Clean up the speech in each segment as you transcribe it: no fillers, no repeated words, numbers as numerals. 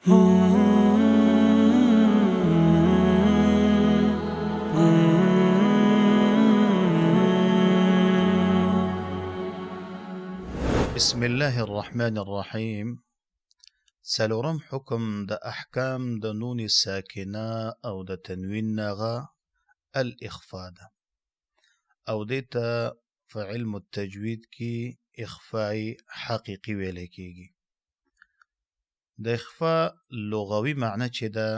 بسم الله الرحمن الرحیم. څلورم حکم د احکام د نون ساکنه او د تنوین نغه الاخفاء ده، او دې ته په علم التجوید کې اخفاء حقیقي ویل کېږي. د اخفاء لغوي معنی چې ده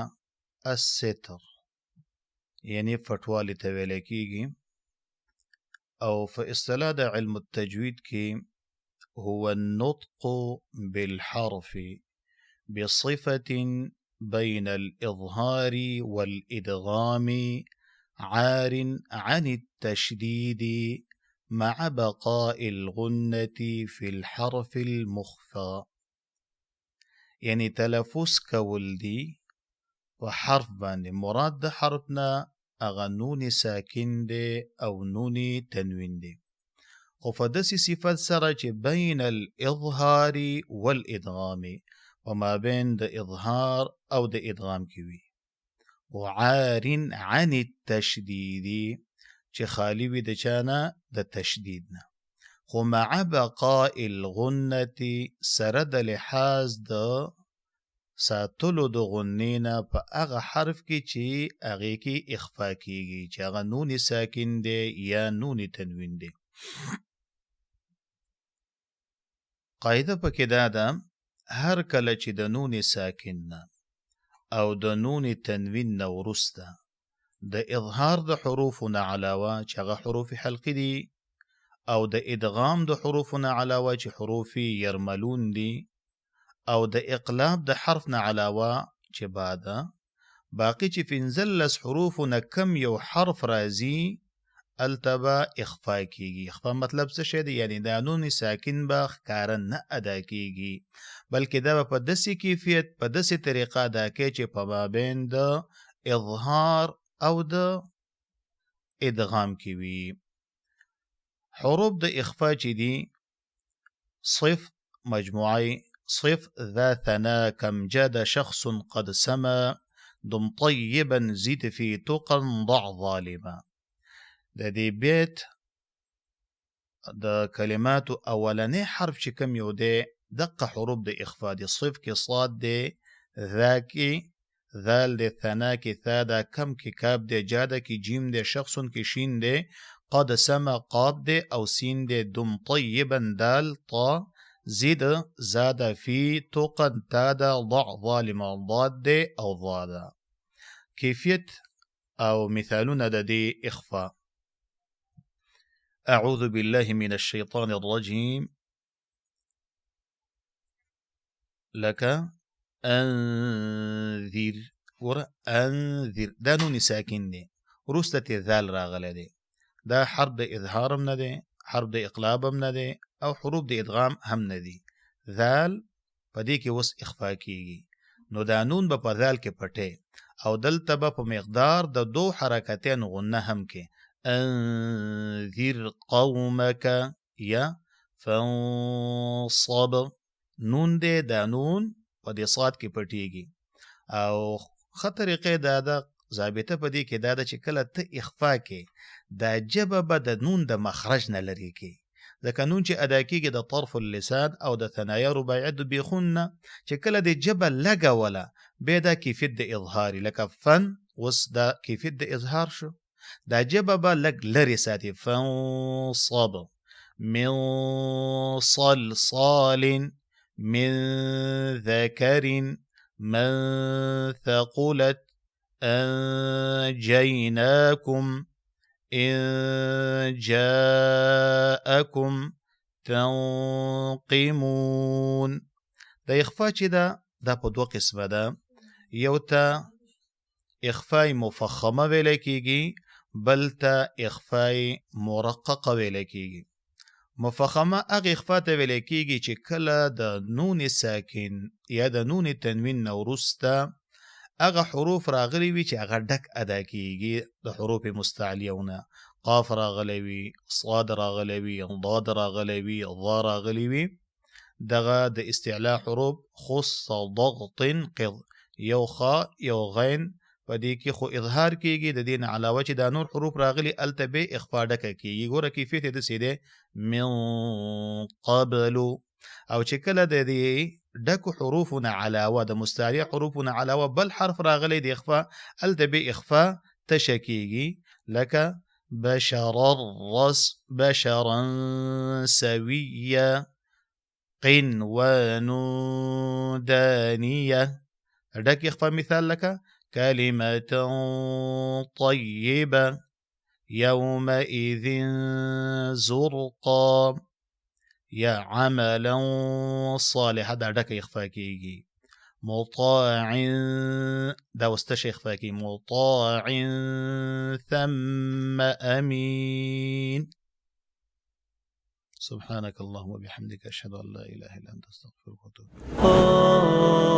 الستر، یعنی پټوالي ته ویل کېږي، او په اصطلاح د علم التجوید کې هو النطق بالحرف بصفة بين الإظهار والإدغام عار عن التشديد مع بقاء الغنة في الحرف المخفى. یعنی تلفظ کول دی په حرف باندې، مراد د حرف نه هغه نون ساکن دی او نون تنوین دی، خو په داسې صفت سره چې بین الاظهار والادغام، په مابین د اظهار او د ادغام کې وي، وعار عن التشدید چې خالی وي د چا نه؟ د تشدید نه، خو مع بقاء الغنة سره د لحاظ د ساتلو د غنې نه په هغه حرف کې چې هغې کې اخفا کیږي، چې هغه نون ساکن دی یا نون تنوین دی. قاعده پکې دا ده، هر کله چې د نون ساکن نه او د نون تنوین نه وروسته د اظهار د حروفو نه علاوه چې هغه حروف حلقي دي، او د ادغام د حروفو نه علاوه چې حروف یرملون دي، او د اقلاب د حرف نه علاوه چې با ده، باقي چې 15 حروفو نه کم یو حرف راځي هلته به اخفا کیږي. اخفا مطلب څه شی دی؟ یعنی دا نون ساکن به ښکاره نه ادا کیږي، بلکې دا به په داسې کیفیت په داسې طریقه ادا کوي چې په مابین د اظهار او د ادغام کې وي. حروف د اخفا چې دي، صف مجموعه صف ذا ثنا كم جاد شخص قد سما دم طيبا زد في تقا ضع ظالما. د دې بیت د کلماتو اولنې حرف چې کوم یو دی دقه حروف د اخفا دي. صف کې صاد دی، ذا کې ذال دی، ثنا کې ثا ده، کم کې کاف دی، جاده کې جیم دی، شخص کې شین دی، قد سما قاب دی او سین دی، دم طیبا دال طا، زید زاد فی تقا تا ده، ضع ظالما ضاد دی او ضا ده. کیفیت او مثالونه د دې اخفاء. أعوذ بالله من الشيطان الرجيم. لك أنذر، ور أنذر دا نون ساکن دی، وروسته ترې ذال راغلی دی. دا حرف د اظهار هم نه دی، حرف د اقلاب هم نه دی، او حروف د ادغام هم نه دی. ذال په دې کې اوس اخفا کیږي، نو دا نون به په ذال کې پټې، او دلته به په مقدار د دو حرکتین غنه هم کې انذر قومك یا فانصب. نون دی، دا نون په دې صاد کې پټیږي. او ښه طریقې دا ده، ضابطه په دې کې دا ده چې کله ته اخفا کې دا ژبه به د نون د مخرج نه لرې کې، ځکه نون چې ادا کیږي د طرف اللسان او د ثنایا رباعیت د بیخون نه، چې کله د ژبه لګوله بیا دا کیفیت د اظهاري، لکه فن اوس دا کیفیت د اظهار شو، دا ژبه به لږ لرې ساتي. فانصب من صلصال من ذكر من ثقلت أنجيناكم إن جاءكم تنقمون. دا إخفاء چې ده دا په دوه قسمه ده، یو ته إخفاء مفخمه ویل کیږي، بل ته إخفاء مرققه ویل کیږي. مفخمه هغه اخفاء ته ویل کیږي چې کله د نون ساکن یا د نون تنوین نه وروسته هغه حروف راغلي وي چې هغه ډک ادا کیږي، د حروف مستعلیونه، قاف راغلی وي، صاد راغلی وي، ضاد راغلی وي، ظا راغلی وي، دغه د استعلا حروف خص ضغط قض، یو خا یو غین په دې کې خو اظهار کیږي، د دې نه علاوه چې دا نور حروف راغلي هلته به اخفا ډکه کیږي. ګوره کیفیت یې داسې دی من قبل. او چې کله د دې ډکو حروفو نه علاوه د مستعلیه حروفو نه علاوه بل حرف راغلی د اخفا، هلته به اخفا تشه کیږي، لکه بشر الرس بشرا سويا قنوان دانية. ډک اخفا مثال لکه كلمة طيبة يومئذ زرقا یا عملا صالحا، دا ډکه اخفا کیږي. مطاع دا اوس تشه اخفا کیږي، مطاع ثم امین. سبحانك اللهم وبحمدك أشهد أن لا إله إلا أنت أستغفرك وأتوب إليك.